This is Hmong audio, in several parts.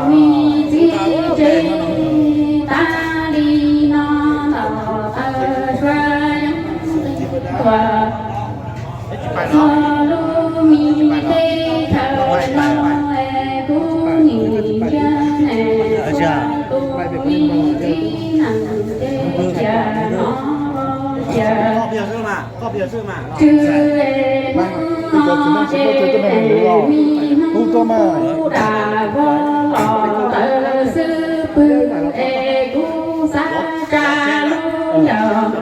Mi txiv tsev tas li no los taw sua yeeb tuaj. Txog lub me teb chaws no es kuv nim ntsia ne, txog tus me txiv nees ces cia no los cia. Tsw es hnub no ces mi hnub dam vog los taw xwb pwg es kuv xav tsa lub ncauj.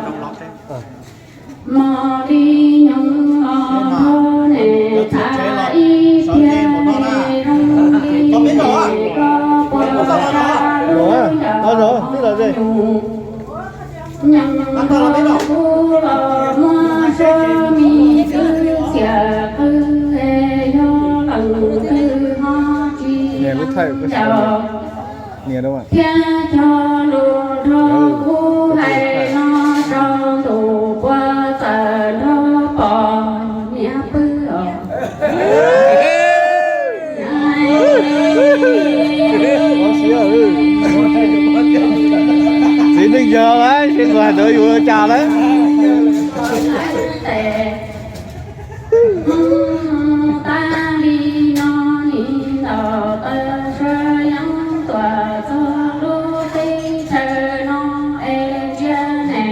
Mos li nyoos los nrho nes thav ib pliag es zoo li es koj puas tsa lub ncauj. Nyoos kuv los muab sab mi kwv txiaj qw es yog leej twg ho tsis nco thiab cog lus nrog kuv hais no rau ntuj puas txawm nrog pom niam pw os. Txiv neej yog lawm, seb luag hais ntawd yus ua cas lawm. Tas li no nim ntaus taw sua yeeb tuaj txog lub teb chaws no es ntsia ne.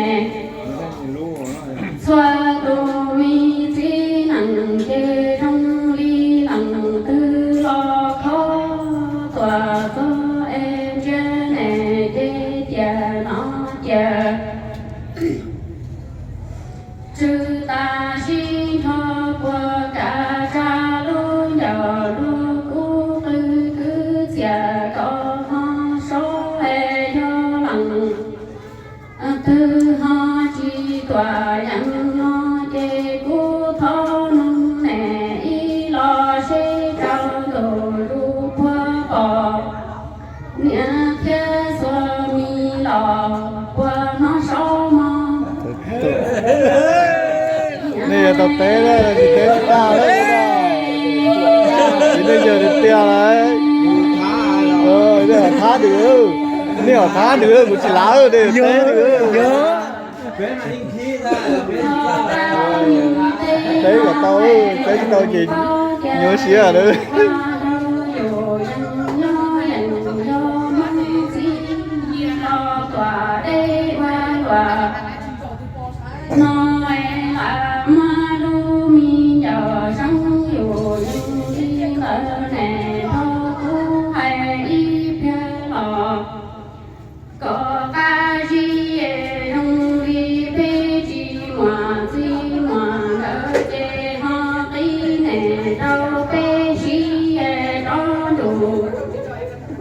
Txhua tus me txiv nees ces zoo li leej twg los khov tuaj txog es ntsia ne ces cia no cia. Tsw tas sib nrho puas kav tsa lub ncauj lub kub qw kwv txiaj kom ho so es yog leej twg ho tsis tuaj yeem no ces kuv thov noog ne ib los seb rau ntuj lub puag pom niam thiab xuas mi los puas hnov saub mog. Nej yuav tau teb na, tsis teb tsis tag na. Txiv neej yog tiag tiag lawm. Nej ho thab nws, nej ho thab nws, kuv tsis lav, nej teb nws. Teb kom tau, teb tsis tau ces nyuaj siab lawm. No es lam muab lub me ncauj seev yus li ntawd ne, rau kuv hais ib pliag los kom qab zib zoo li peb tsis muaj txiv muaj nkawm ces ho qhib ne rau peb sib rov nrug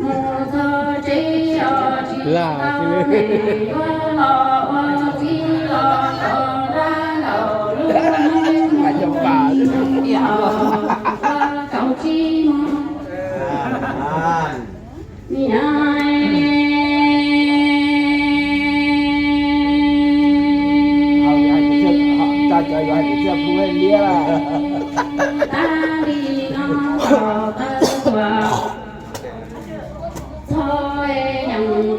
mus txog tsev os. Tsis tau ne yuav los ua txiv los kom nrab nkaus lub mus ua kaum tsib mus. Niam, tas li no los tau tuaj txog es yeej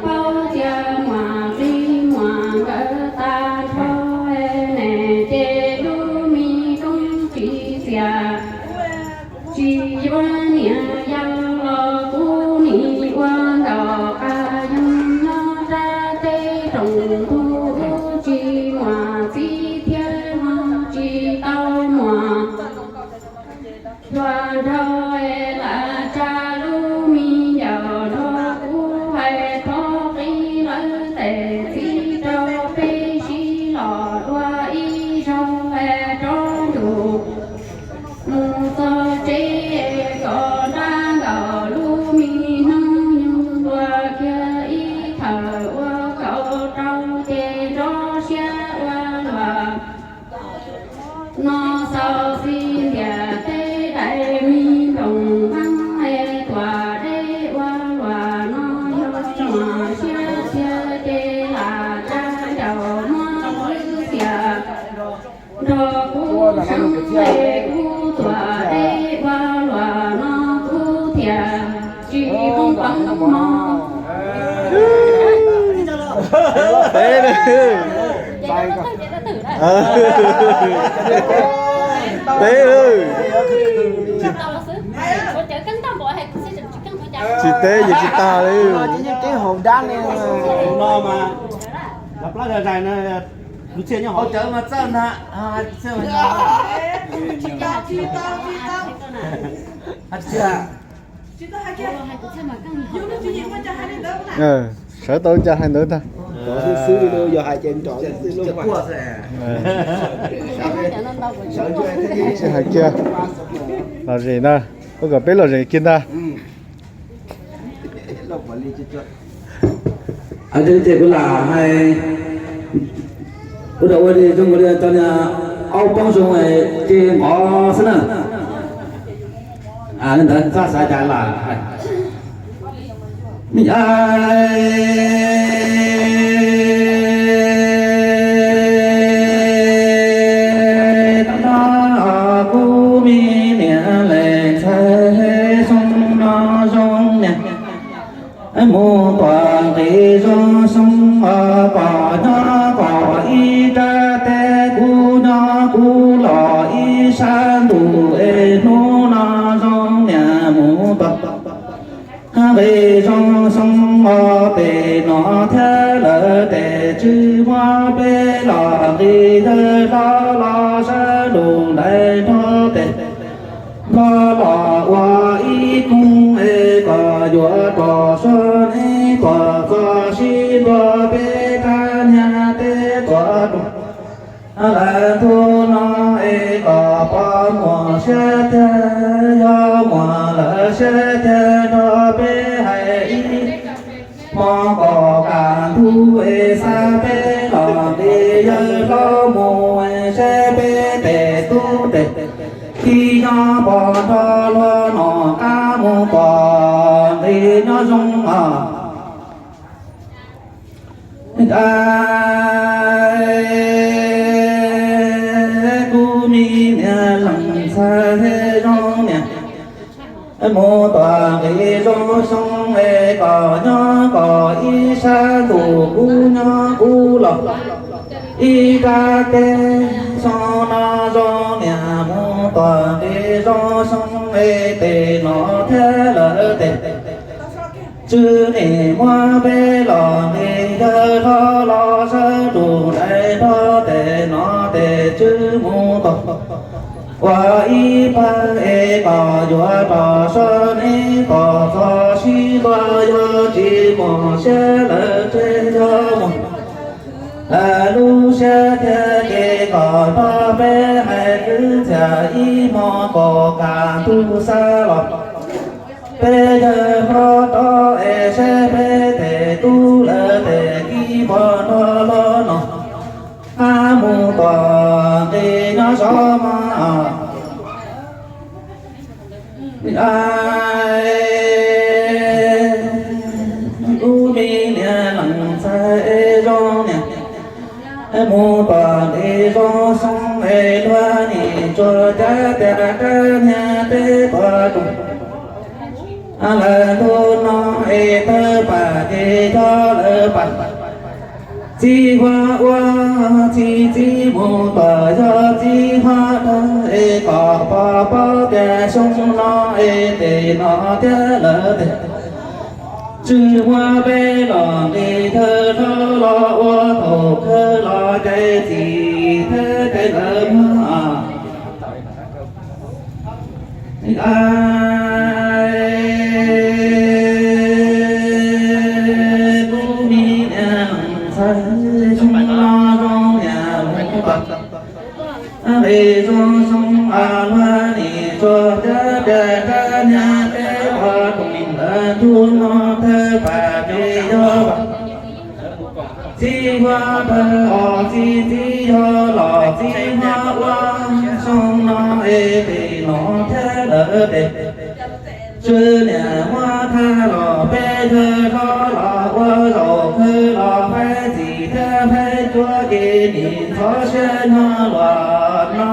paub tias muaj txiv muaj nkawm tag nrho ne, ces lub me koob tsis txias. Tsis yuav niam yau los kuv nim ua nkaus qab yeej nyob rau teb rooj ntug, tsis muaj txiv thiab ho tsis tau muaj hluas nraug es lam tsa lub me ncauj nrog kuv hais thov qhib lawv tej txiv rau peb sib los dua ib zaug es rov nrug mus txog tsev kom nrab nkaus Teb na. Teb na. Tsis teb ces tsis tag li. Teb hauv dab li. Hauv no mas, lawv plab zais zais no, kuv txhiaj nyob hauv cawv mas txawj na. Sawv tau cas hais ntawd ntag. Tsis hais kiag. Lom zem ntag. Ua kom peb lom zem kiag ntag. Ces kuv lam hais, kuv rau ua li zoo li cov niag aub poob zoo ces nqov xwb na. Li ntawd txhob xav cas lam hais. Kuv me niam leej ntxhais xyoo no zoo niam, mus tom nqis zoo xyoo os, kom nyob kom ib rab teb, kuv nyob kuv los ib sab ntuj es hnub no zoo niam mus tom nqis zoo xyoo os, pem no thiab lawm tes tswv muab peb los nqis yawg hlob los sawv ntuj nraim nrog tes nplog los ua ib koog es kom yuav rov sab neb kom txog sib ntua peb rab niag teb tuav rau lawm ntu no es kom pog muam siab tiag, yog muam lawv siab tiag nrog peb hais ib hmo kom kaj ntug es xa peb los nqis yawg hlob mus es seb peb tes tub tes kiv nyob pog nrog luag nom qab mus tom nqis nyob zoo os. Kuv me niam leej ntxhais zoo niam, mus tom nqis zoo xyoo es kom nyob kom ib sab ntuj, kuv nyob kuv los ib rab teb, xyoo no zoo niam mus tom nqis zoo xyoo es tes no thiab lawm tes tswv nim muab peb los nqis yawg hlob los sawv ntuj nraim nrog tes no tes tswv mus tom ua ib pawg es kom yuav rov sab neb kom txog sib ntua, yog tsis muaj siab lawm tseg yog muaj lawv lub siab thiab ces kom nrog peb hais kwv txhiaj ib hmo kom kaj ntug xa los peb yawg hlob rov es seb peb tes tub lawv tes kiv pog nrog luag nom qab mus tom nqis nyob zoo mog. Kuv me niam leej ntxhais zoo niam, mus tom nqis zoo xyoo es luag nim tsuas cav tias rab niag teb tuav rau lawm ntu no es tawg pam ces yog lawv pam. Txiv huab ua txiv txiv mus tom yog txiv huab tawg es kom pog paub tias xyoo no es tes no thiab lawm tes tswv muab peb los nqis thawj rau los ua thaum kawg los cais txiv thiab cais lawv mog. Kuv me niam ntxhais xyoo no zoo niam mus tom nqis zoo xyoo a luag nim tsuas cav tias rab niag teb tuav rau lawm ntu no thawj pam ces yog txiv huab tawg os txiv txiv yog los txiv huab ua xyoo no es tes no thiab lawm tes tswv niam muab thaj los peb yawg hlob los ua zaum kawg los faib txim thiab faib cuab ces nim ntxhov siab nyob luag no.